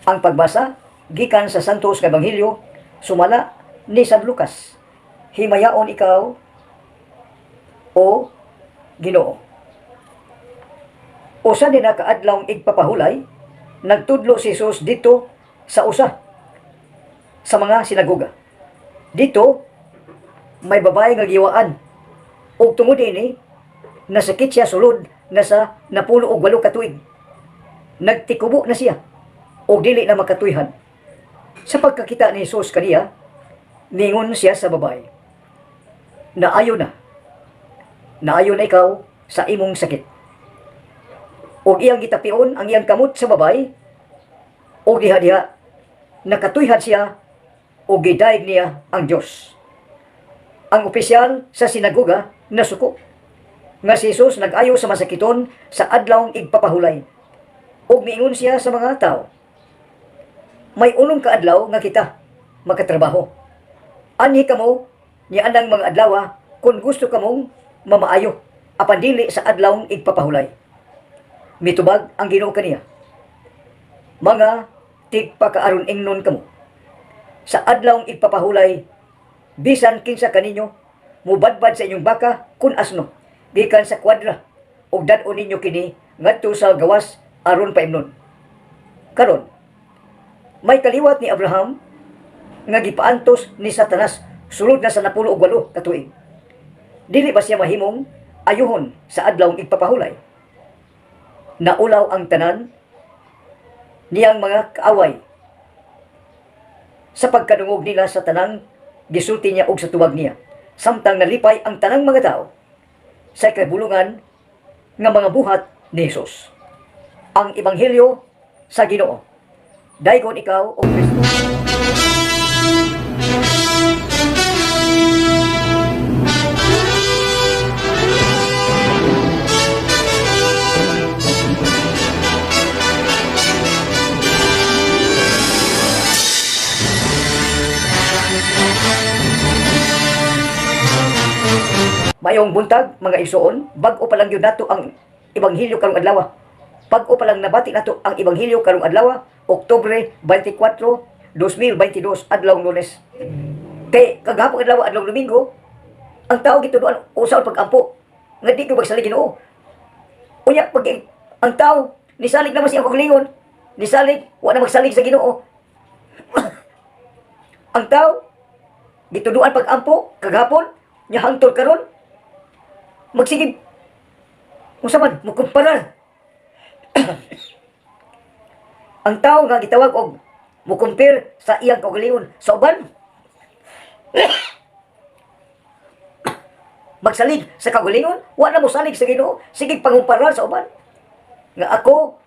Ang pagbasa gikan sa Santos nga Ebanghelyo sumala ni San Lucas. Himayaon ikaw, o Ginoo. Usa nila ka adlawng igpapahulay, nagtudlo si Jesus didto sa usa sa mga sinagoga. Didto may babae nga gihawaan ug tungod ini nasakit siya sulod na sa 18 ka tuig. Nagtikubo na siya ug dili na makatuyhan. Sa pagkakita ni Jesus kaniya, ningon siya sa babae, "Naayo na. Naayo na ikaw sa imong sakit." Ug iyang gitapion ang iyang kamot sa babae, ug diha-diha nakatuyhan siya ug gidayeg niya ang Dios. Ang opisyal sa sinagoga nasuko nga si Jesus nag-ayo sa masakiton sa adlawng igpapahulay. Ug miingon siya sa mga tao, "May unom ka adlaw nga kita makatrabaho. Anhi kamo nianang mga adlawa kung gusto kamong mamaayo, apan dili sa adlawng igpapahulay." Mitubag ang Ginoo kaniya, "Mga tigpakaaron ingnon kamo. Sa adlawng igpapahulay, bisan kinsa kaninyo mubadbad sa inyong baka kun asno gikan sa kwadra ug dad-on ninyo kini ngadto sa gawas aron paimnon. Karon, may kaliwat ni Abraham nga gipaantos ni Satanas sulod na sa 18 ka tuig. Dili ba siya mahimong ayuhon sa adlawng igpapahulay?" Naulaw ang tanan niyang mga kaaway sa pagkadungog nila sa tanang gisulti niya og sa tubag niya, samtang nalipay ang tanang mga tao sa ikabulungan nga mga buhat ni Jesus. Ang Ebanghelyo sa Ginoo. Daygon ikaw, O Kristo. Mayong buntag, mga igsoon, bag-o pa lang gyud nato ang Ebanghelyo karong adlaw. Bag-o pa lang nabati nato ang Ebanghelyo karong adlaw, Oktubre 24, 2022, adlaw Lunes. Kay kagahapon adlaw, adlaw Domingo, ang tao gituduan usaon pag-ampo nga di ko magsalig Ginoo. Unya pag ang tao nisalig naman siyang kaugalingon, nisalig, wa na magsalig sa Ginoo. Ang tao gituduan pag-ampo kagahapon, nya hangtod karon magsige unsa man mukumparar. Ang tao nga gitawag og mukumpir sa iyang kaugalingon sa uban, magsalig sa kaugalingon, wa na mosalig sa Ginoo, sige pangumparar sa uban nga ako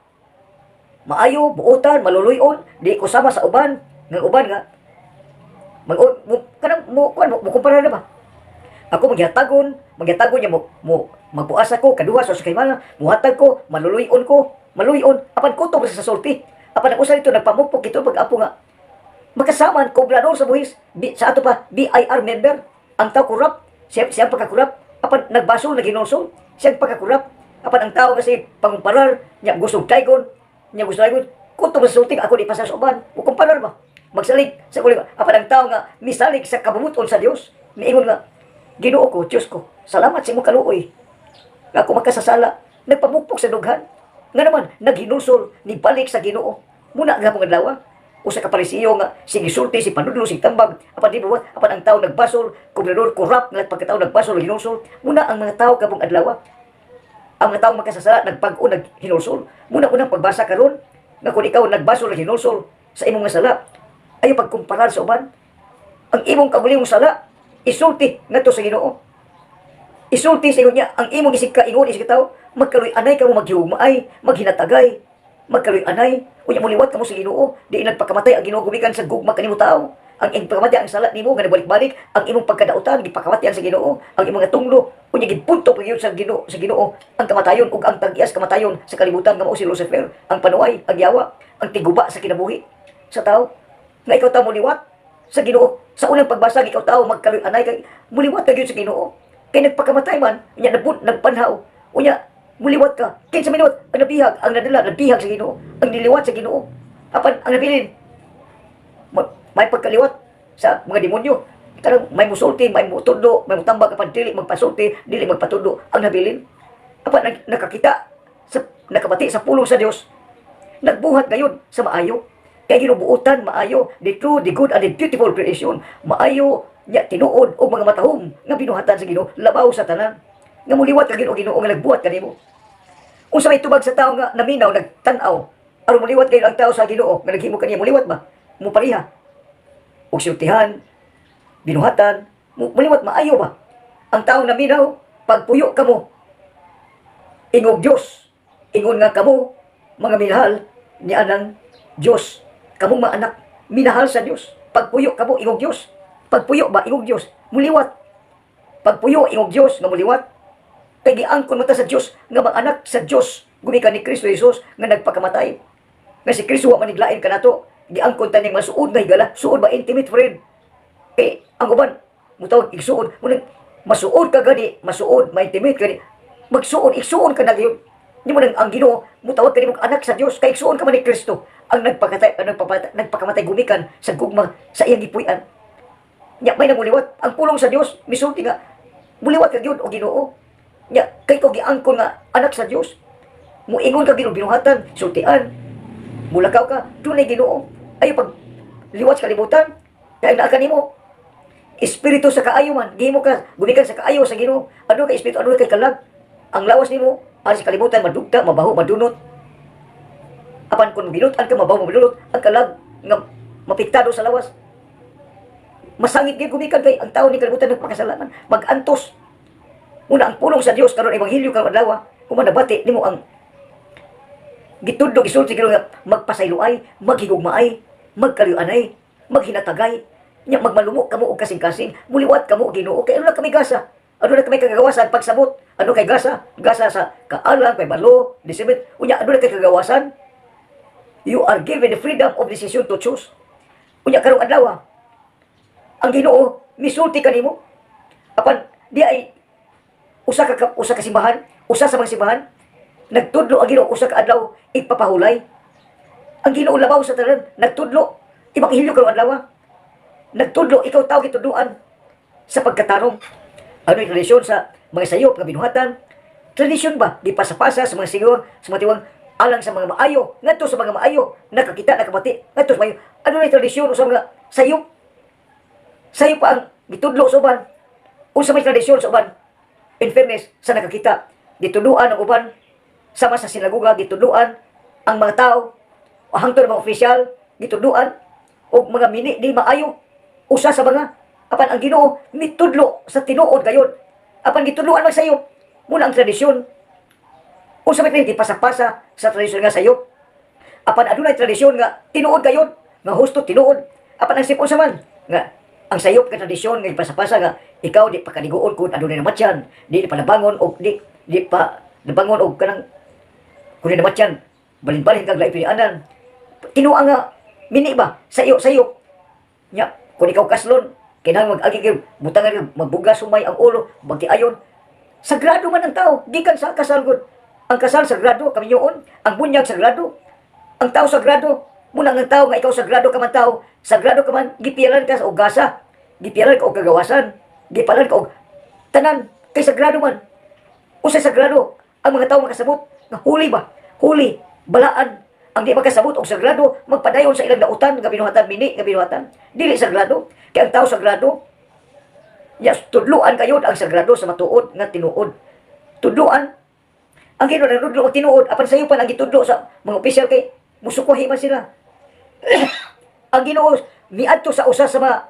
maayo, buotan, maluluyon, di ko sama sa uban nga uban nga mag mo, kanang mo kuan mo, mukumpara na ba. Ako maghatagon, maghatagon niya mo magbuas ako kaduha sa kay mana, muhatag ko, maluluyon ko, maluyon apan kutob sa sulti. Apan ang usa nito nagpamukpok ito pag-apo nga makasaman kobrador sa buhis sa ato pa BIR member. Ang tao kurap siya, siya pagkakurap apan nagbasol, naghinulsol siya pagkakurap. Apan ang tao kasi pangumparar niya, gusto daygon niya, gusto daygon kutob sa sulti, ako di pa sa uban mukumparar ba, magsalig sa kuling. Apan ang tao nga misalig sa kabumuton sa Dios, miingon nga, "Ginoo ko, Diyos ko, salamat sa imong kaluoy nga ako makasasala," nagpamukpok sa dughan nga naman naghinulsol, nibalik sa Ginoo. Muna nga pong adlaw, usa ka Parisiyo nga sige sulti, si panudlo, si tambag, apan di buhat. Apan ang tao nagbasol, kobrador, korap nga pagkatao nagbasol, naghinulsol. Muna ang mga tao kabong adlaw, ang mga tao makasasala nagpag-o, naghinulsol. Muna unang pagbasa karon nga kung ikaw nagbasol, naghinulsol sa imong nga sala, ayo pagkumparar sa uban. Ang imong kaugalingong sala, isulti ngadto sa Ginoo, isulti sa ingon niya ang imong isig ka ingon, isig ka tao, magkaluy-anay kamo, maghigugmaay, maghinatagay, magkaluy-anay. Unya muliwat kamo sa Ginoo. Di nagpakamatay ang Ginoo gumikan sa gugma kanimo tao. Ang imong pagkamatay, ang sala nimo nga nagbalik-balik, ang imong pagkadautan gipakamatay sa Ginoo, ang imong nga tunglo. Unya gipunto pa gyud sa Ginoo ang kamatayon ug ang tag-ias kamatayon sa kalibutan nga mao si Lucifer, ang panuay, ang yawa, ang tiguba sa kinabuhi sa tao. Nga ikaw tao muliwat sa Ginoo. Sa unang pagbasa, ikaw tao magkaluy-anay kay muliwat ka gyud sa Ginoo. Kay nagpakamatay man, unya nabun nagpanhaw. Unya muliwat ka. Kinsa minuot ang nabihag, ang nadala nabihag sa Ginoo, ang niliwat sa Ginoo. Apan ang nabilin, may pagkaliwat sa mga demonyo. Kanang may musulti, may mutudlo, may mutambag, apan dili magpasulti, dili magpatudlo ang nabilin. Apan ang nakakita sa nakabati sa pulong sa Dios, nagbuhat gayon sa maayo. Kay ginubuotan maayo, the true, the good, and the beautiful creation. Maayo nya tinuod og mga matahom nga binuhatan sa Ginoo labaw sa tanan. Nga muliwat ka Ginoo, Ginoo nga nagbuhat kanimo. Unsa may tubag sa tao nga naminaw, nagtan-aw, aron muliwat kayo ang tao sa Ginoo nga naghimo kaniya, muliwat ba? Mupariha. Og sultihan, binuhatan, muliwat maayo ba? Ang tao naminaw, pagpuyo kamo, ingog Dios, ingon nga kamo, mga minahal ni anang Dios, kamong mga anak, minahal sa Dios. Pagpuyo kamo, ingog Dios. Pagpuyo ba, ingog Dios, muliwat. Pagpuyo, ingog Dios, nga muliwat. Kay giangkon mo ta sa Dios nga mga anak sa Dios gumikan ni Kristo Jesus nga nagpakamatay. Nga si Kristo wa maniglain kanato, giangkon ta niyang masuod nga higala, suod ba, intimate friend. Kay ang uban mutawag igsuon, mo nang masuod ka gani, masuod, ma-intimate gani. Magsuod, igsuon ka na gyud. Di mo nang ang Ginoo mutawag ka nimo anak sa Dios kay igsuon ka man ni Kristo ang nagpakatay, ang nagpakamatay gumikan sa gugma sa iyang gipuy-an. Nya may namuliwat ang pulong sa Dios, misulti nga muliwat ka gyud o Ginoo. Nya kay ko giangkon nga anak sa Dios. Muingon ka Ginoo binuhatan, sultian. Mulakaw ka, dunay Ginoo. Ayo pag liwat sa kalibutan, kay naa kanimo espiritu sa kaayo man, gihimo ka gumikan sa kaayo sa Ginoo. Ano kay espiritu, ano kay kalag. Ang lawas nimo para sa kalibutan madugta, mabaho, madunot. Apan kung ginutan ka, mabaho, madunot, ang kalag nga mapiktado sa lawas. Masangit gyud gumikan kay ang tao ni kalibutan nagpakasalanan, magantos. Una ang pulong sa Dios karon, ebanghelyo karon adlaw, kung manabati nimo ang gitudlo, gisulti Ginoo nga magpasayloay, maghigugmaay, magkaluyuanay, maghinatagay, nya magmalumo kamo og kasing-kasing, muliwat kamo og Ginoo kay ano na kami gasa? Ano na kami kagawasan pagsabot? Ano kay gasa? Gasa sa kaalam, kay balo, discernment. Unya ano na kay kagawasan? You are given the freedom of decision to choose. Unya karong adlaw, ang Ginoo misulti kanimo. Apan di ay usa ka simbahan, usa sa mga simbahan nagtudlo ang Ginoo usa ka adlaw igpapahulay. Ang Ginoo labaw sa tanan nagtudlo ebanghelyo karong adlaw. Nagtudlo ikaw tao gitudloan sa pagkatarong. Ano yung tradisyon sa mga sayop nga binuhatan? Tradisyon ba gipasapasa sa mga sigur, sa mga tiwang alang sa mga maayo, ngadto sa mga maayo, nakakita, nakabati, ngadto sa maayo. Ano na yung tradisyon sa mga sayop? Sayop pa ang gitudlo sa uban. Unsa may tradisyon sa uban? In fairness, sa nakakita, gitudloan ang uban sama sa sinagoga, gitudloan ang mga tao, hangtod ang mga opisyal, gitudloan og mga mini di maayo. Usa sa mga apan ang Ginoo mitudlo sa tinuod gayon. Apan gitudloan man sayop. Muna ang tradisyon. Unsa may gipasapasa sa tradisyon nga sayop. Apan adunay tradisyon nga tinuod gayon, nga husto tinuod. Apan ang sipon sa man nga ang sayop nga tradisyon nga ipasapasa nga ikaw di pa kaliguon kung adunay namatyan, di pa nabangon og di pa nabangon og kanang kung namatyan, balin-balin kag lain pinianan. Tinuang nga mini ba sa iyo sayop. Nya kung ikaw kaslon, kinahanglan mag-agi kayo, butangan kayo, magbugas sumay ang ulo, magtiayon. Sagrado man ang tao, gikan sa kasal gud. Ang kasal sagrado, kaminyoon, ang bunyag sagrado. Ang tao sagrado, muna ang tao nga ikaw sagrado ka man tao, sagrado ka man, gipiyalan ka og gasa, gipiyalan ka og kagawasan, gipalan ka og tanan, kay sagrado man. Unsay sagrado, ang mga tao makasabot, nga huli ba? Huli, balaan, ang di makasabot og sagrado, magpadayon sa ilang dautan nga binuhatan, mini nga binuhatan. Dili sagrado. Kay ang tao sagrado, yes, tudluan kayo ang sagrado sa matuod nga tinuod. Tudluan ang Ginoo nagtudlo og tinuod, apan sayo pa ang gitudlo sa mga opisyal kay musukuhi man sila. Ang Ginoo miadto sa usa sa mga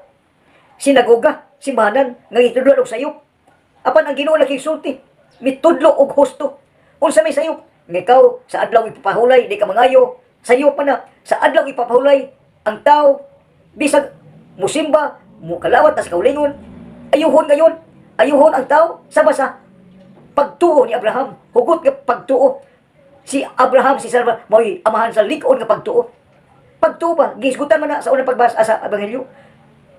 sinagoga, simbahanan nga gitudlo og sayop. Apan ang Ginoo nakigsulti, mitudlo og husto. Unsa may sayop? Nga ikaw sa adlaw ipapahulay, di ka mangayo. Sayop pa na sa adlaw ipapahulay ang tao bisag musimba, mukalawat tas kaulingon, ayuhon ngayon, ayuhon ang tao sama sa pagtuo ni Abraham, hugot nga pagtuo. Si Abraham, si Sarah, mo'y amahan sa lig-on nga pagtuo. Pagtuo ba? Gisgutan man na sa unang pagbasa sa Ebanghelyo.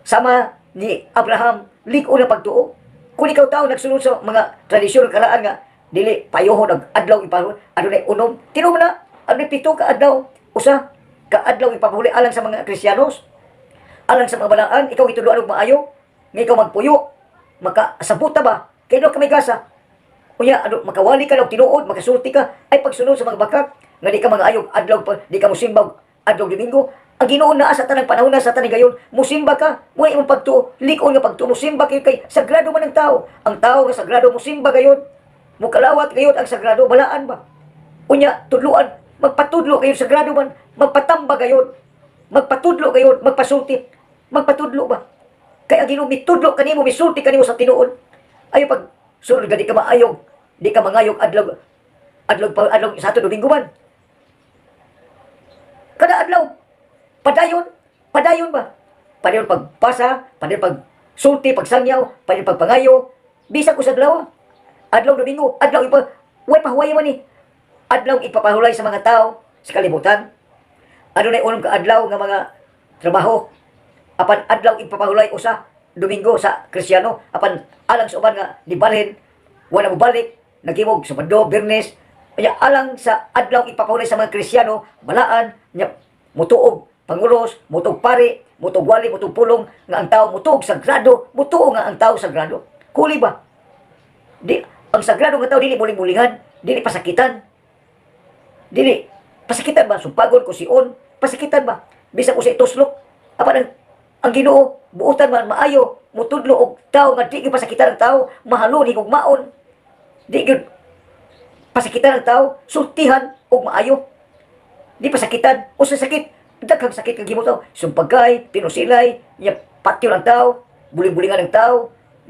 Sama ni Abraham, lig-on nga pagtuo. Kung ikaw tao nagsunod sa mga tradisyon ng karaan nga dili payohon ang adlaw ipahon, adunay unom, tinuod na, adunay 7 ka adlaw, usa. Ka adlaw ipapahuli alang sa mga Kristiyanos, alang sa mga balaan, ikaw gitudloan og maayo, nga ikaw magpuyo, makasabuta ba, kay do ka may gasa. Unya, ano, makawali ka og tinuod, makasulti ka, ay pagsunod sa mga bakak, nga di ka mga ayog adlaw pa, di ka musimbag adlaw Domingo. Ang Ginoo naa sa tanang panahon na sa tanang gayon, musimba ka, mo imong pagtuo, lik-on nga pagtuo, musimba kayo kay sagrado man ang tao. Ang tao nga sagrado musimba gayon, mukalawat gayon ang sagrado, balaan ba? Unya, tudluan, magpatudlo kayo sagrado man, magpatamba gayon, magpatudlo gayon, magpasulti, magpatudlo ba? Kaya ang Ginoo mitudlo kanimo, misulti kanimo sa tinuod. Ayo pag sulod ka, di ka maayog, di ka mangayog adlaw adlaw pa adlaw sa ato Domingo man. Kada adlaw padayon, padayon ba? Padayon pagpasa, padayon pag sulti, pagsangyaw, padayon pagpangayo, bisag ko sa adlaw. Adlaw Domingo, adlaw ipa, way pahuway man ni. Adlaw ipapahulay sa mga tao sa kalibutan. Adunay unom ka adlaw nga mga trabaho. Apan adlaw ipapahulay usa Domingo sa Kristiyano, apan alang sa uban nga nibalhin, wala mo balik, naghimog Sabado, Biyernes. Kaya alang sa adlaw ipapahulay sa mga Kristiyano, balaan nya mutuog pangulos, mutuog pari, mutuog wali, mutuog pulong nga ang tao mutuog sagrado, mutuo nga ang tao sagrado. Kuli ba? Di ang sagrado nga tao dili buling-bulingan, dili pasakitan. Dili pasakitan ba sumpagon ko sion, pasakitan ba? Bisan ko sa ituslok. Apan ang Ginoo buotan man maayo, mutudlo og tao nga di gyud pasakitan ang tao, mahalon higugmaon. Di gyud pasakitan ang tao, sultihan og maayo. Di pasakitan, o sa sakit, daghang sakit kang gimo tao. Sumpagay, pinusilay, nya patyon ang tao, buling-bulingan ang tao,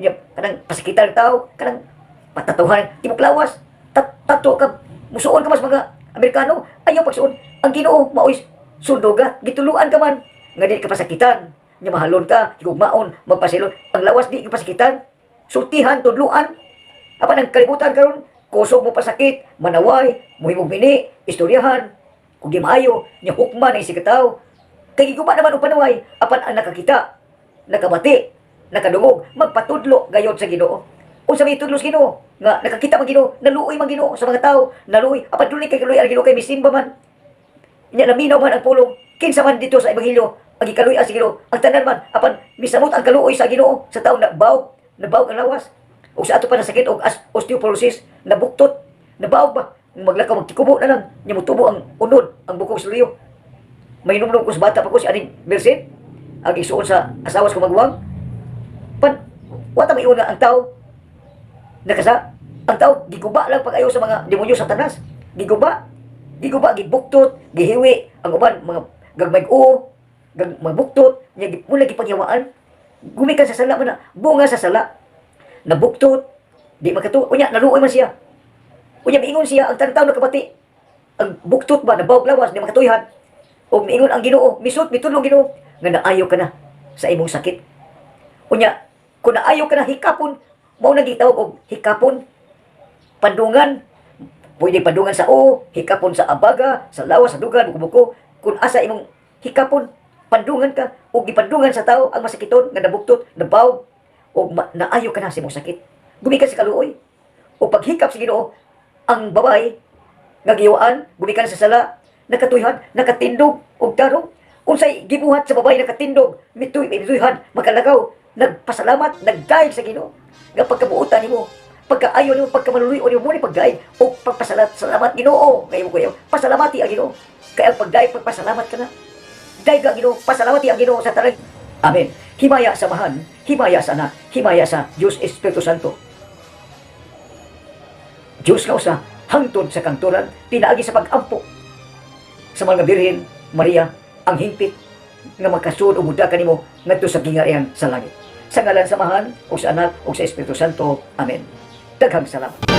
nya kanang pasakitan ang tao, kanang patatuhan, tibok lawas, tato ka, musuon ka mas mga Amerikano, ayaw pagsuon. Ang Ginoo maoy sunduga, gituluan ka man, nga di ka pasakitan, nya mahalon ka, higugmaon, magpasilon, ang lawas di ka pasakitan, sultihan, tudluan. Apan ang kalibutan karon, kusog mo pasakit, manaway, muhimog mini, istoryahan, kung di maayo, nya hukman ang isig tao. Kay giguba naman og panaway, apan ang nakakita, nakabati, nakadungog, magpatudlo gayod sa Ginoo. Unsa may tudlo sa Ginoo? Nga nakakita man Ginoo, naluoy man Ginoo sa mga tao, naluoy, apan dili kay kaluoy ang Ginoo kay misimba man. Nya naminaw man ang pulong, kinsa man dito sa ebanghelyo, ang gikaluoy sa Ginoo, ang tanan man, apan misamot ang kaluoy sa Ginoo sa taong nabawog, nabawog ang lawas. Ug sa ato pa nasakit og osteoporosis, nabuktot, nabaog ba? Maglakaw magtikubo na lang, nya motubo ang unod, ang bukog sa luyo. May numnum ko sa bata pa ko si Aning Merced, ang isuon sa asawa sa kumagwang. Pan, wata may una ang tao, nakasa, ang tao, giguba lang pag-ayo sa mga demonyo sa tanas. Giguba, giguba, gibuktot, gihiwi, ang uban, mga gagmay o, gag mabuktot, nya mula gipagyawaan. Gumikan sa sala man na, bunga sa sala. Nabuktot, di makatu, unya, naluoy man siya. Unya, miingon siya, ang tantaw nakabati. Ang buktot ba, nabawag lawas, di makatuyhan. O miingon ang Ginoo, misut, mitulong Ginoo, nga naayo ka na sa imong sakit. Unya, kung naayo ka na hikapon, mao na gitawag og hikapon, pandungan, pwede pandungan sa o, hikapon sa abaga, sa lawas, sa dugan, buko-buko, kung asa imong hikapon, pandungan ka, o gipandungan sa tao ang masakiton, nga nabuktot, nabawog, o naayo ka na sa imong sakit. Gumikan sa kaluoy. O paghikap sa Ginoo, ang babae nga giyawaan, gumikan sa sala, nakatuyhan, nakatindog, og tarong. Unsay gibuhat sa babae nakatindog, mituy, mituyhan, makalakaw, nagpasalamat, nagdayeg sa Ginoo. Nga pagkabuotan nimo, pagkaayo nimo, pagkamaluluy nimo mo ni pagdayeg o pagpasalamat salamat Ginoo. Kayo ko pasalamati ang Ginoo. Kaya ang pagdayeg pagpasalamat ka na. Dayeg ang Ginoo, pasalamati ang Ginoo sa tanan. Amen. Himaya sa Amahan, himaya sa Anak, himaya sa Diyos Espiritu Santo. Diyos nga usa, hangtod sa kangturan, pinaagi sa pag-ampo sa mga Birhen Maria, ang hingpit nga makasud o mudakan nimo ngadto sa gingharian sa langit. Sa ngalan sa Amahan, ug sa Anak, ug sa Espiritu Santo. Amen. Daghang salamat.